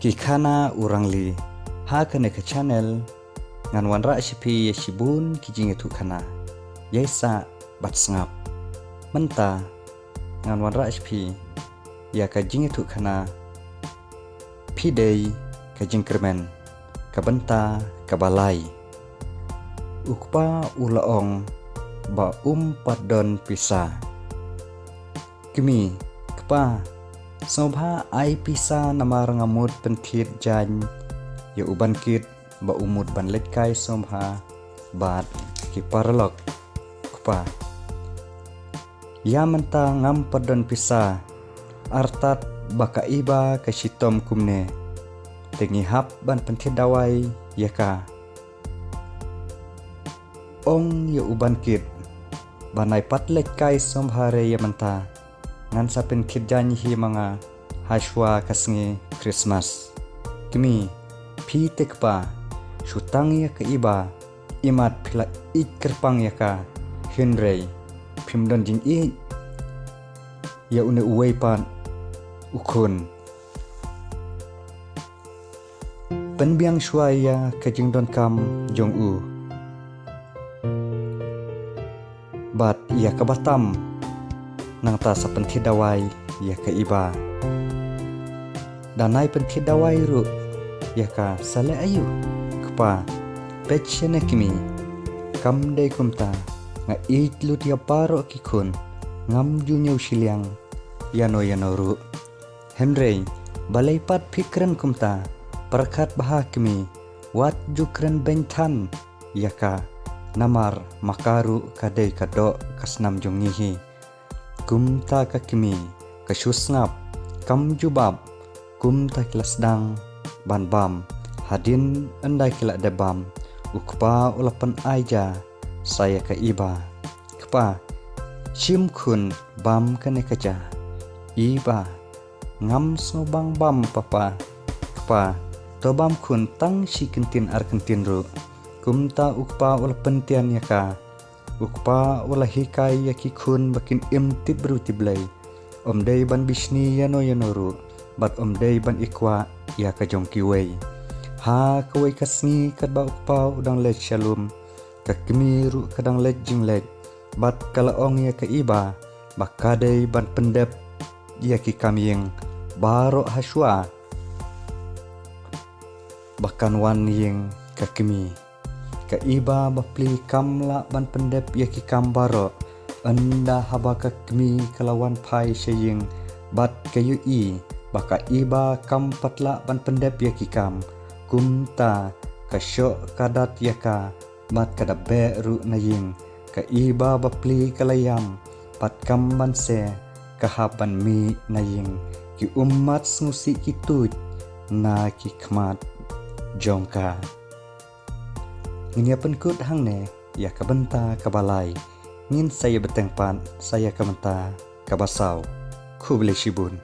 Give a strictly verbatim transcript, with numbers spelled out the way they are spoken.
Ki khana u rangli. Ha kane ka channel ngan wanrah sha phi ïa shibun ki jingïathuhkhana. Ïai sah bad sngap. Mynta ngan wanrah sha phi ïa ka jingïathuhkhana Phi Dei Ka Jingkyrmen, ka bynta kaba lai. U kpa u la ong ba um pat don pisa. Kmie: Kpa, sngewbha ai pisa namar nga mut pynthied jaiñ ïa u bankit ba u mut ban leit kai sngewbha bad ki paralok. Kpa: Ïa mynta ngam pat don pisa, artat ba ka Iba ka shitom kumne. Te ngi hap ban pynthied dawai ïa ka. Ong ïa u bankit ba nai pat leit kai sngewbha re ïa mynta. Ngan sa pynthied jaiñ hi ma nga hashwa ka sngi Christmas. Kmie: Phi te kpa, shu tang ïa ka Iba, imat phi la ïeit kyrpang ïa ka, hynrei phim don jingïeit ïa une uwei pat u khun. Pynbiang shuwa ïa ka jingdonkam jong u bad ïa kaba tam, nangta sa pynthied dawai ïa ka Iba. Da nai pynthied dawai ruh ïa ka, sa leh aïu? Kpa: Peit shane kmie, kam dei kumta, nga ïeit lut ïa baroh ki khun, ngam ju ñiew shiliang ïano ïano ruh. Hynrei balei pat phi kren kumta? Pyrkhat bha kmie, wat ju kren beiñ than ïa ka, namar ma ka ruh ka dei ka doh ka snam jong ngi hi. Kumta ka kmie ka shu sngap, kam jubab. Kumta ki la sdang ban bam. Hadien ynda ki la dep bam, u kpa u la pynai ja sa ïa ka Iba. Kpa: Shim khun, bam kane ka ja. Iba: Ngam sngewbang bam papa. Kpa: To bam khun, tang shi kyntien ar kyntien ruh. Kumta u kpa u la pyntian ïa ka. U kpa u la hikai ïa ki khun ba kin im tip briew tip Blei. Ym dei ban bishni ïano ïano ruh, bad ym dei ban ïakwah ïa ka jong kiwei. Ha kawei ka sngi katba u kpa u dang leit sha lum, ka kmie ruh ka dang leit jingleit, bad ka la ong ïa ka Iba ba ka dei ban pyndep ïa ki kam ïing baroh hashwa ba kan wan ïing ka kmie. Ka Iba bapli kam lah ban pyndep ïa ki kam baroh. Ynda haba ka kmie ka la wan phai sha ïing bad ka ïohi ba ka Iba kam pat lah ban pyndep ïa ki kam, kumta ka shoh ka dat ïa ka bad ka da beh ruh na ïing. Ka Iba bapli ka la ïam bad kam ban se ka hap ban mih na ïing. Ki ummat sngewsih ki tuid na ki khmat jong ka. Ngin ïa pynkut hangne ïa ka bynta kaba lai. Ngin sa ïa bteng pat sa ïa ka bynta kaba saw. Khublei shibun.